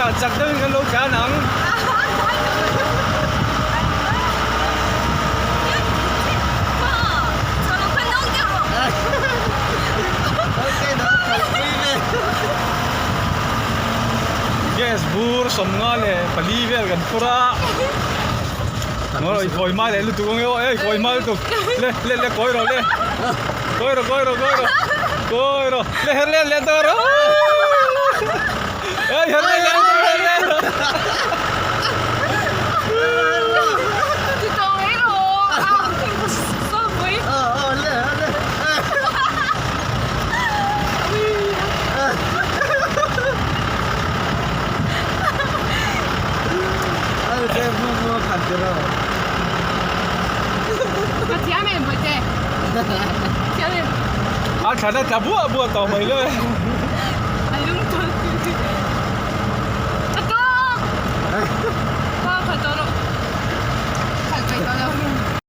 Nakinah chak deuhin kan lo tlan ang. Gas bur 54 vel kan phur a. Ngawi kawi mai leh lutuk ang e aw ei kawi mai lutuk le le le kawi rawh le kawi rawh kawi rawh kawi rawh kawi rawh le her let leh tawh rawh ei her let leh tawh her let A thlan a tla buah buah tawh mai le.